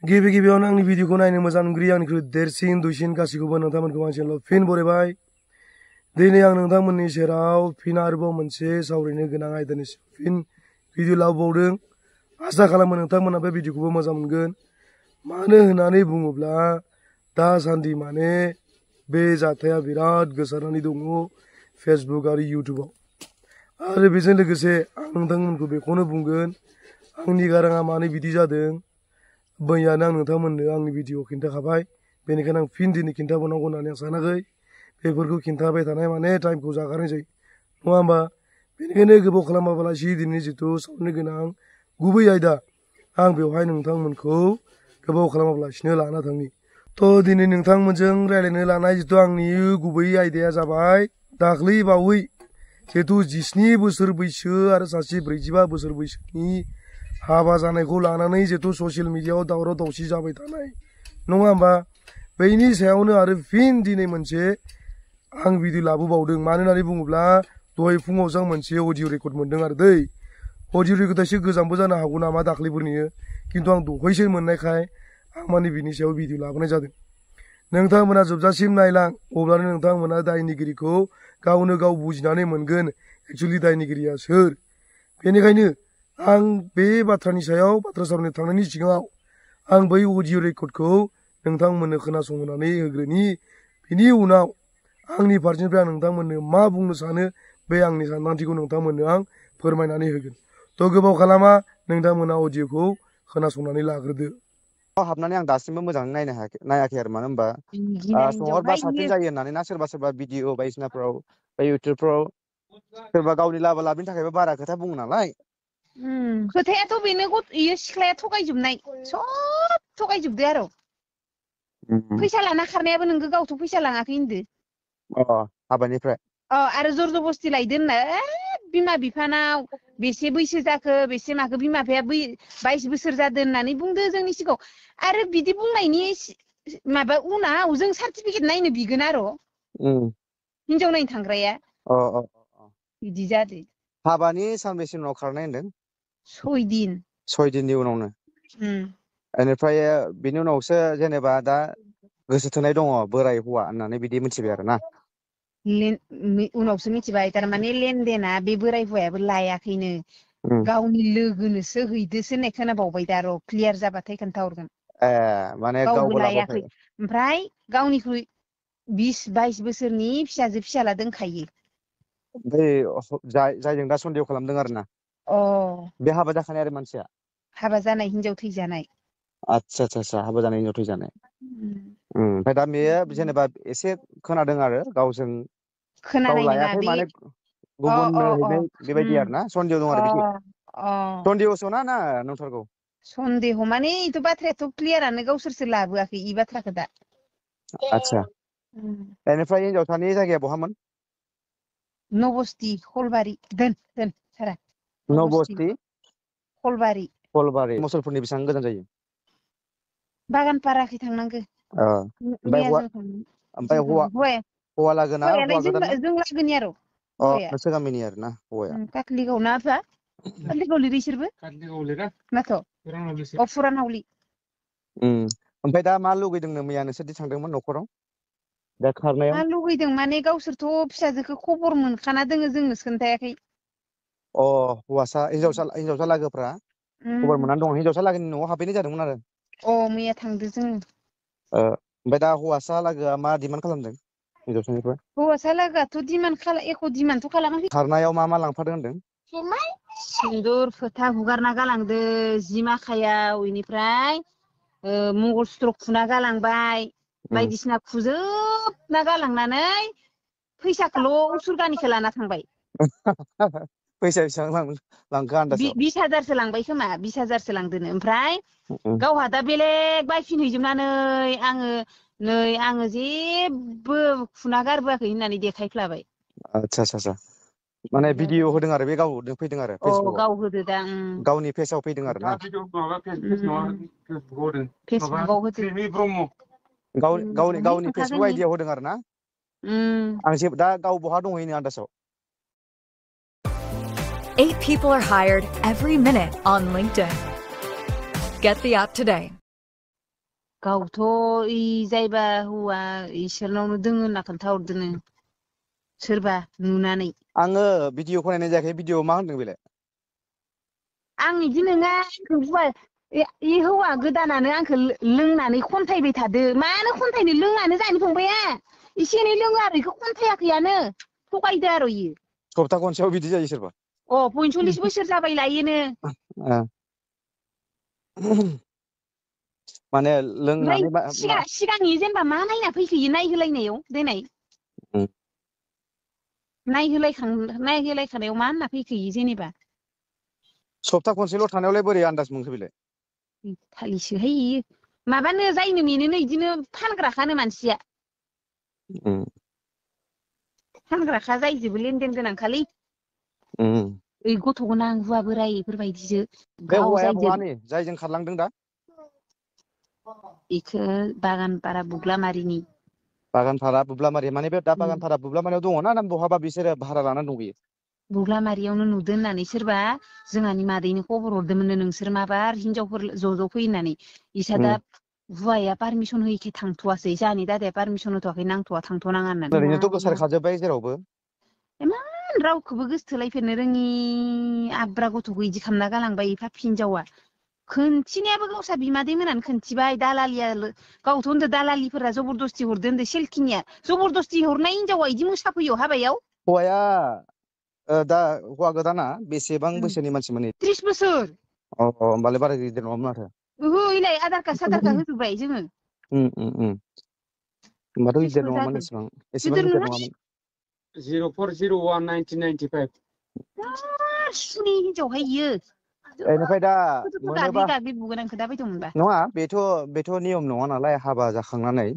गिबि गिबियावनो आंनि भिडिअखौ नायनो मोजां मोनग्रोयो आंनिख्रुइ देरसिन दुइसिन गासैखौबो नोंथांमोनखौ आं चेनेलाव फिन बरायबाय। दिनै आं नोंथांमोननि सेराव फिन आरोबाव मोनसे सावरायनो गोनां आयदानि सायाव फिन भिडिअ लाबोबावदों। आसा खालामो नोंथांमोना बे भिडिअखौबो मोजां मोनगोन। मानो होननानै बुङोब्ला दासान्दि माने बे जाथाया बिराद गोसारनानै दङ फेसबुक आरो इउटुबाव। आरो बेजों लोगोसे आं नोंथांमोनखौ बेखौनो बुंगोन, आंनि गाराङा मानो बिदि जादों मैयानो आं नोंथांमोननो आंनि भिडिअ खिन्थाखाबाय, बेनिखायनो आं फिन दिनै खिन्थाबावनांगौ होननानै आं सानाखै। बेफोरखौ खिन्थाबाय थानाय माने टाइमखौ जागारनाय जायो, नङा होमबा? बेनिखायनो गोबाव खालामाबालासि दिनै जिथु सावरायनो गोनां गुबै आयदा, आं बेवहाय नोंथांमोनखौ गोबाव खालामाबालासिनो लाना थांनि। थ' दिनै नोंथांमोनजों रायज्लायनो लानाय जिथु आंनि गुबै आयदाया जाबाय दाख्लै बावै जिथु 17 बोसोर बैसो आरो सासे 45 बोसोर बैसोनि हाबा जानायखौ लानानै जिथु ससियेल मिडियाआव दावराव दावसि जाबाय थानाय, नङा होमबा? बेनि सायावनो आरो फिन दिनै मोनसे आं भिडिअ लाबोबावदों। मानो होननानै बुङोब्ला दहाय फुङाव जों मोनसे अडिअ रेकर्ड मोनदों आरो दै। अडिअ रेकर्डआ एसे गोजामबो जानो हागौ नामा दाख्लैफोरनि, खिन्थु आं दहायसो मोननायखाय आं माने बिनि सायाव भिडिअ लाबोनाय जादों। नोंथांमोना जोबजासिम नायलां, अब्लानो नोंथांमोना दायनिगिरिखौ गावनो गाव बुजिनानै मोनगोन एक्सुवेलि दायनिगिरिया सोर। बेनिखायनो आं बे बाथ्रानि सायाव बाथ्रा सावरायनो थांनायनि सिगाङाव आं बै अडिअ रेकर्डखौ नोंथांमोननो खोनासंहोनानै होग्रोनि। बिनि उनाव आंनि फारसेनिफ्राय आं नोंथांमोननो मा बुंनो सानो बे आंनि सानदांथिखौ नोंथांमोननो आं फोरमायनानै होगोन। थ' गोबाव खालामा, नोंथांमोना अडिअखौ खोनासंनानै लाग्रोदो। हाबनानै आं दासिमबो मोजाङै नायाखै आरो, मानो होनबा सोंहरबा साबसिन जायो होननानै ना सोरबा सोरबा भिडिअ बायदिसिनाफ्राव बा इउटुबफ्राव सोरबा गावनि लाबा लाबनि थाखायबो बारा खोथा बुङो नालाय। खोथायाथ' बेनो इयो सिख्लाया थगायजोबनाय, सब थगायजोबदो आरो। फैसा लाना खारनायाबो नोंगो, गावथ' फैसा लाङाखै होनदो। हाबानिफ्राय आरो जर जबस्ति लायदो होनना बिमा बिफानाव बेसे बैसो जाखो बेसे माखो बिमा बिफाया 22 बोसोर जादों होननानै बुंदो जोंनि सिगाङाव। आरो बिदि बुंनायनि माबा उनाव जों सार्टिफिकेट नायनो बिगोन आरो हिनजाव नायनो थांग्राया बिदि जादो। हाबानि सानबेसे उनाव खारनाय होनदों? 6 दिन। 6 दिननि उनावनो। बेनिफ्राय बिनि उनावसो जेनेबा दा गोसो थोनाय दङ बोराय हौवा होननानै बिदि मिथिबाय आरो ना। उनावसो मिथिबाय, थारमाने लेनदेना बे बोराय हौवायाबो लायाखैनो, गावनि लोगोनोसो हैदोसो होननाय खोनाबावबाय दा र', क्लियार जाबाथाय खोन्थाहरगोन। माने गावबो गावबो लायाखै, लाबोफायो। ओमफ्राय गावनिख्रुइ 20-22 बोसोरनि फिसाजो फिसाला दोनखायो। ओमफ्राय जायजों दा सन्देह खालामदों आरो ना, बे हाबा जाखानाय आरो मानसिया? हाबा जानाय हिनजाव थैजानाय। आदसा हाबा जानाय हिनजाव थैजानाय। ओमफ्राय दा बेयो जेनेबा एसे खोनादों आरो गावजों गाव खोनानाय नङा लायाखै बे। माने गुबुननो हैनाय बेबायदि आरो ना, सन्देह दं आरो बिदि। सन्देहसो ना नंथारगौ? सन्देह माने इथ' बाथ्रायाथ' क्लियारानो, गावसोरसो लाबोआखै इ बाथ्राखौ दा। आदसा, बेनिफ्राय हिनजावसानि जायगाया बहामोन? नबस्ति खलबारि। दोन सारा नबस्ति खलबारि। मुसलपुरनि बेसेबां गोजान जायो? बागानपाराखै थांनांगौ। ओमफ्राय मैया हौवा जों थांदों। ओमफ्राय हौवा लागोना हौवायालाय हौवा गोदाना? जों लागोनि आरो हौवाया। नोंसोर गामिनि आरो ना हौवाया? काकलिगाव ना आफा? काकलिगाव लिरो इसोरबो? माथ' फुरानावलि। ओमफ्राय दा मा लुगैदोंनो मैया नोंसोरदि थांदोंमोन न'खराव दा खारनायाव? मा लुगैदों माने गावसोरथ' फिसाजोखौ खबर मोनखाना दोङो, जोंनोसो खोन्थायाखै। हिनजावसा लागोफ्रा खबर मोननानै दङ, हिनजावसा लागोनि न'आव हाबफैनाय जादोंमोन आरो। मैया थांदो जोङो। ओमफ्राय दा हौवासा लागोआ मा डिमान्ड खालामदों हिनजावसानिफ्राय? हौवासा लागोआथ' एख' डिमान्डथ' खालामाखै। खारनायाव मा लांफादों होनदों? सिन्दुर फोथा हुगारना गालांदो जि माखायाव, इनिफ्राय मंगल सुत्र खुना गालांबाय, बायदिसिना खुजोबना गालांनानै फैसाखौल' उसुरगानिखौ लाना थांबाय। फैसा बेसेबां लांखो आन्दासाव? 20,000सो लांबाय खोमा, 20,000सो लांदोनो। ओमफ्राय गावहा दा बेलेग बायफिनहैजोबनानै आङो जेबो खुना गारबोआखै होननानै देखायफ्लाबाय। आदसा माने भिडिअ होदों आरो, बे गाव फैदों आरो फेसबुकआव? गाव होदो दा। गावनि पेजाव फैदों आरो ना? फेसबुकआव होदो। गावनि फेसबुक आइडियाव होदों आरो ना? आं दा गाव बहा दंहैनो आन्दासाव? 8 people are hired every minute on LinkedIn. Get the app today. गावथ' E जायबा हौवा इसोरनावनो दोङो होनना खोन्थाहरदोनो सोरबा नुनानै। आङो भिडिअखौ नायनाय जायाखै भिडिअ मा होनदों बेलाय? आं इदि नङा इ हौवा गोदानानो आंखौ लोंनानै खन्थायबाय थादो। मानो खन्थायनो लोङानो जानि फंबाया एसे एनै लोङो आरो इखौ खन्थायाखैयानो थगायदो आरो इयो। सप्ता खनसेयाव बिदि जायो सोरबा। 45 बोसोर जाबाय लायोनो। माने ओमफ्राय लोंनानै सिगांनि जेनेबा मा नायना फैखो इयो नायहोलायनायाव देनाय नायहोलायखानायाव मा होनना फैखो इयो जेनेबा? सप्ता खनसेल' थानायावलाय बोरै आन्दाज मोनखो बेलाय? थालिसोहाय इयो माबानो जायनो मेनोनो इदिनो फानग्राखानो मानसिया। फानग्राखा जायजोबो लेनदेन गोनांखालै। ओइ गथ' गोनां हुवा बोराय इफोरबायदिजो बे गाव हौवाया जायजों बहानि जायजों खारलांदों दा? इखो बागानपारा बुग्लामारिनि। बागानफारा बुब्लामारि माने बे दा बागानफारा बुब्लामारियाव दङ ना बहाबा बिसोरो भारा लानानै दं बियो? बुग्लामारियावनो नुदो होननानै सोरबा जोंहानि मादैनो खबर हरदोंमोननो नोंसोर माबार हिनजावफोर ज' फै होननानै। इसा दा हुवाया पार्मिसन होयिखाय थांथ'वासै जाहानि दादाया पार्मिसन होथ'वाखै नांथ'वा थांथ'नाङा होननानै। ओरैनोथ' गोसारखाजोब्बाय जेरावबो। इमान रावखौबो गोसथोलायफेरनो रोङि आब्रा गथ'खौ इदि खालामना गालांबाय इ फाफि हिनजावा। खोनथिनायाबो गावसा बिमादै मोनहानो खोन्थिबाय दालालिया गावथ' होनदो दालालिफोरा जबरदस्ति हरदो होनदो सेलखिनिया जबरदस्ति हरनाय हिनजावा इदि मोसाफैयो हाबायाव? हौवाया दा हौवा गोदाना बेसेबां बैसोनि मानसिमोन? 30 बोसोर। होमबालाय बारा गिदिर नङामोन माथो। ओहो इलाय आधार कार्ड साधार कार्ड होजोब्बाय जोङो। होमबाथ' 30 गिदिर बो नङामोन जागोन एसेबां गिदिर नङा नङामोन। 04011995 मार सुनि हिनजावहाय इयो। बेनिफ्राय दा गाग्लि मोनोबा गाग्लि बुगोन आं खोन्थाबायदमोनबा। नङा बेथ' नियम नङा नालाय हाबा जाखांनानै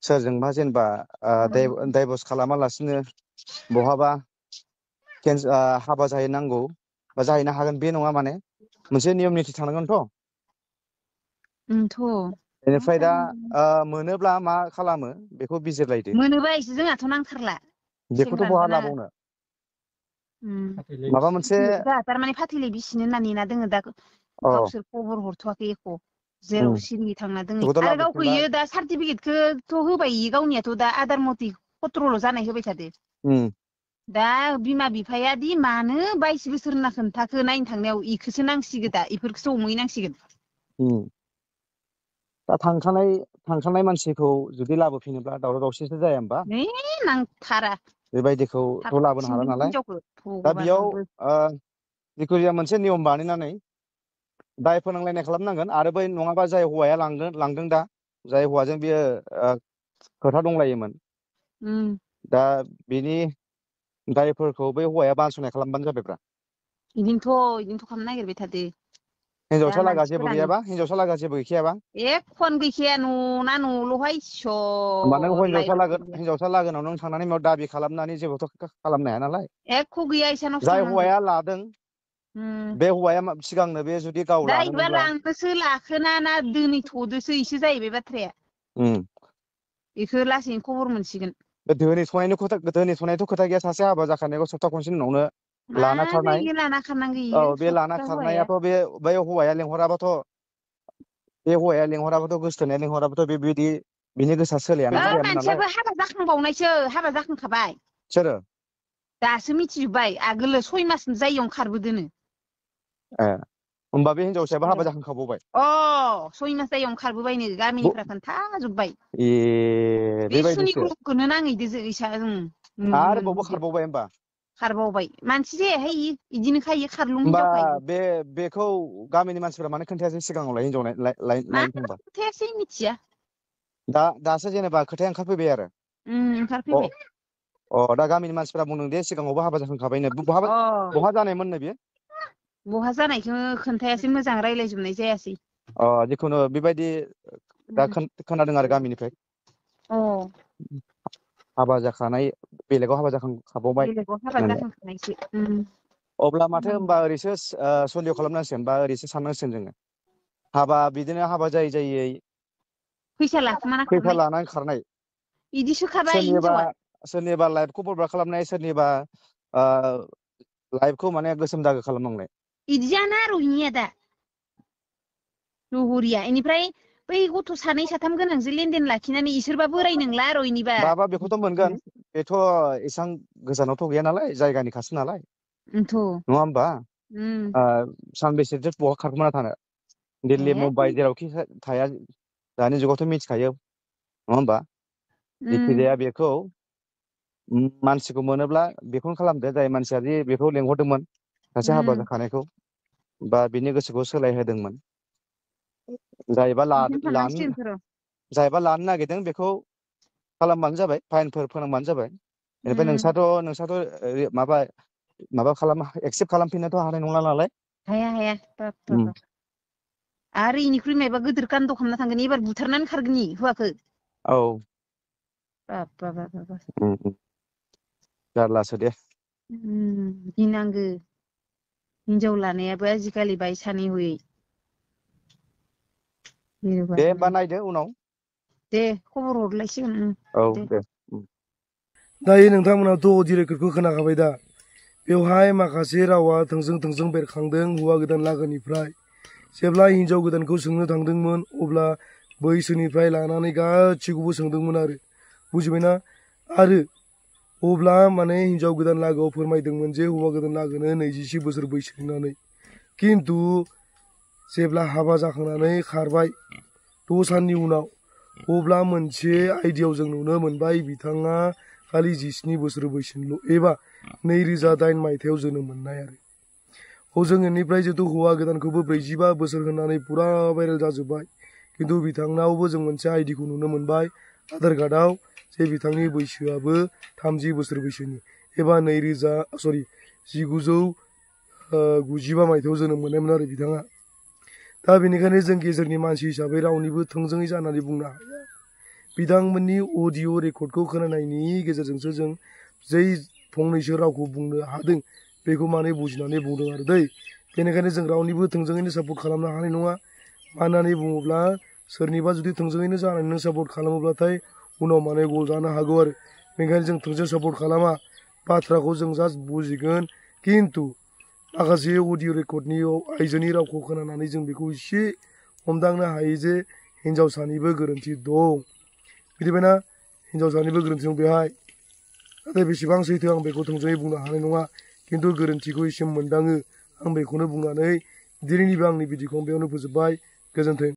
सोरजोंबा जेनेबा दाइभर्स खालामालासिनो बहाबा हाबा जाहैनांगौ बा जाहैनो हागोन बे नङा माने मोनसे नियम निथि थानांगोनथ'। ओंथ' मा बेनिफ्राय दा जागोन मोनोब्ला मा खालामो बेखौ बिजिरलायदो। मोनोबा इसो जोंहाथ' नांथारला बेखौथ' बहा सेंग्रानोथ' नाङा। लाबावनो माबा मोनसे जोंहा थारमाने फाथैलाय बिसिनो होनना नेना दोङो दा अ गावसोर खबर हरथ'वाखै एख' जेराव सिरि थांना दोङो बेखौथ' आरो गावखौ लाबोफिनबा इयो दा सार्टिफिकेटखौथ' होबाय इयो गावनियाथ' दा आदार मथे खथ्र'ल' जानाय होबाय थादो। दा बिमा बिफाया दि मानो 22 बोसोर होनना खोन्थाखो नायनो थांनायाव इखोसो नांसिगो दा इफोरखौसो हमहैनांसिगोन। दा थांखानाय मानसिखौ जुदि लाबोफिनोब्ला दावराव दावसिसो जाया होमबा? नांथारा बेबायदिखौथ' लाबोनो हाला थाबसिन नालाय हिनजावखौ दा बेयाव भगबानाबो जिखुनु जाया मोनसे नियम बानायनानै दाय फोनांलायनाय खालामनांगोन आरो बै नङाबा जाय हौवाया लांदों दा जाय हौवाजों बियो खोथा दंलायोमोन दा बिनि दायफोरखौ बै हौवाया बानस'नाय खालामबानो जाबायब्रा। इदिनोथ' खालामनो नागिरबाय थादो। दा हिनजावसा लागा जेबो मानसिफोरानो गैयाबा हिनजावसा लागा जेबो गैखायाबा? एखन गैखाया न'ना न'ल'हाय होमबा नों इसर लायबाय हिनजावसा लागोनाव नों थांनानै बेयाव दाबि खालामनानै जेबोथ' खालामनो हाया नालाय। एख' गैया इसानावसो जाय थांनांगौ हौवाया लादों बे हौवाया सिगांनो बे जुदि गाव दा इबा लादोंमोनब्ला लांदोसो लाखोना ना दोनैथ'दोसो इसो जाहैबाय बाथ्राया। बेखौ लासैनो खबर मोनसिगोन। दोनैथ'नायथ' खोथा गैया सासे हाबा जाखानायखौ सप्ता खनसेनि उनावनो मा लाना खारनाय जायो लाना खारनांगौ औ इयो बे लाना सदखा हौवाया खारनायाथ' बै हौवाया लेंहराबाथ' गोसथोनाया लेंहराबाथ' बेबायदि बिनि गोसोआ सोलायाना सोलायामोन नालाय। मानसियाबो हाबा जाखांबावनायसो हाबा जाखांखाबाय। सोरो? दासो मिथिजोब्बाय आगोलो 6 मास जायियावनो खारबोदोनो। होमबा बे हिनजावसायाबो हाबा जाखांखाबावबाय? 6 मास जायियावनो खारबोबायनो गामिनिफ्रा खोन्थाजोब्बाय। बे बेबायदिसो सुनिग्रहखौनो नांहैदो आरोबावबो खारबावबाय होमबा खारबावबाय मानसि जायाहाय इयो इदिनोखा इयो खारलुं होमबा हिनजावखा इयो बेखौ गामिनि मानसिफोरा मानो खोन्थायासै सिगाङावलाय हिनजाव नायनो मानो थांबा खोन्थायासै मिथिया दासो जेनेबा खोथाया ओंखारफैबाय आरो ओंखारफैबाय दा गामिनि मानसिफ्रा बुंदों दे सिगाङावबो हाबा जाखांखाबायनो बहा जानायमोननो बेयो बहा जानायखौ खोन्थायासै मोजां रायज्लायजोबनाय जायासै जिखुनु बेबायदि दा खोनादों आरो गामिनिफ्राय अ हाबा जाखानाय बेलेगाव हाबा जाखांखाबावबाय बेलेगाव हाबा होननानै जाखांखानायसो अब्ला माथो होनबा ओरैसो सन्देह खालामनांसिगोन बा ओरैसो साननांसिगोन जोङो बिदिनो हाबा जायै फैसा लाखुमाना फैसा खारनाय लानानै खारनाय इदिसो खाबाय सोरनिबा हिनजावा सोरनिबा लाइफखौ बरबाद खालामनाय सोरनिबा लाइफखौ माने गोसोम दागो खालामनांनाय इदियानो आरो इनिया दा लहरिया इनिफ्राय बै गथ' सानै साथाम गोनांजों लेनदेन लाखिनानै इसोरबा बोराय नंला आरो इनिबा बाबा बेखौथ' मोनगोन बेथ' एसां गोजानावथ' गैया नालाय जायगानि खासो नालाय ओनथ' नङा होमबा सानबेसेथो बहा खारखुमाना थानो दिल्ली ए मुम्बाइ जेरावखि थाया दानि जुगावथ' मिथिखायो नङा होमबा जिखिजाया बेखौ मानसिखौ मोनोब्ला बेखौनो खालामदो जाय मानसिया जे बेखौ लेंहरदोंमोन सासे हाबा जाखानायखौ बा बिनि गोसोखौ सोलायहोदोंमोन जायबा बेखौनो खालामनांसिगोनथ' र' लानो नागिरदों बेखौ खालामबानो जाबाय फाइनफोर फोनांबानो जाबाय बेनिफ्राय नोंस्राथ' माबा एक्सेप्ट खालामफिननोथ' हानाय नंला नालाय हाया हाया बाब बाब आरो इनिख्रुइ मायबा गिदिर कान्द' खालामना थांगोन एबार बुथारनानै खारगोन हौवाखौ औ बाब जारलासो दे गिनांगो हिनजाव लानायाबो आजिखालि बाय सानै हयै दे होमबा नायदो उनाव दे खबर हरलायसिगोन औ दे दायो नोंथांमोनाथ' अडिअ रेकर्डखौ खोनाखाबाय दा बेवहाय माखासे रावा थोंजों बेरखांदों हौवा गोदान लागोनिफ्राय जेब्ला हिनजाव गोदानखौ सोंनो थांदोंमोन अब्ला बैसोनिफ्राय लानानै गासैखौबो सोंदोंमोन आरो बुजिबायना आरो अब्ला माने हिनजाव गोदान लागोआव फोरमायदोंमोन जे हौवा गोदान लागोनो 26 बोसोर बैसो होननानै खिन्थु जेब्ला हाबा जाखांनानै खारबाय 6 साननि उनाव अब्ला मोनसे आइडियाव जों नुनो मोनबाय बिथाङा खालि 17 बोसोर बैसोनिल' एबा 2008 मायथाइयाव जोनोम मोननाय आरो हजोंनिफ्राय जितु हौवा गोदानखौबो 45 बोसोर होननानै पुरा भाइरेल जाजोब्बाय खिन्थु बिथांनावबो जों मोनसे आइडिखौ नुनो मोनबाय आधार कार्डआव जे बिथांनि बैसोआबो 30 बोसोर बैसोनि एबा 1995 मायथाइयाव जोनोम मोननायमोन आरो बिथाङा दा बेनिखायनो जों गेजेरनि मानसि हिसाबै रावनिबो थोंजोङै जानानै बुंनो हाया बिथांमोननि अडिअ रेकर्डखौ खोनानायनि गेजेरजोंसो जों जै फंनैसो रावखौ बुंनो हादों बेखौ माने बुजिनानै बुंदों आरो दै बेनिखायनो जों रावनिबो थोंजोङैनो सापर्ट खालामनो हानाय नङा मानो होननानै बुङोब्ला सोरनिबा जुदि थोंजोङैनो जानानै नों सापर्ट खालामोब्लाथाय उनाव माने गल जानो हागौ आरो बेनिखायनो जों थोंजों सापर्ट खालामा बाथ्राखौ जों जास्ट बुजिगोन खिन्थु माखासे अडिअ रेकर्डनि आइजोनि रावखौ खोनानानै जों बेखौ एसे हमदांनो हायो जे हिनजावसानिबो गोरोन्थि दं बिदिबायना हिनजावसानिबो गोरोन्थि दं बेहाय नाथाय बेसेबां सैथो आं बेखौ थोंजोङै बुंनो हानाय नङा खिन्थु गोरोन्थिखौ एसे मोनदाङो आं बेखौनो बुंनानै दिनैनि बे आंनि भिडिअखौ बेयावनो फोजोबबाय गोजोन्थों।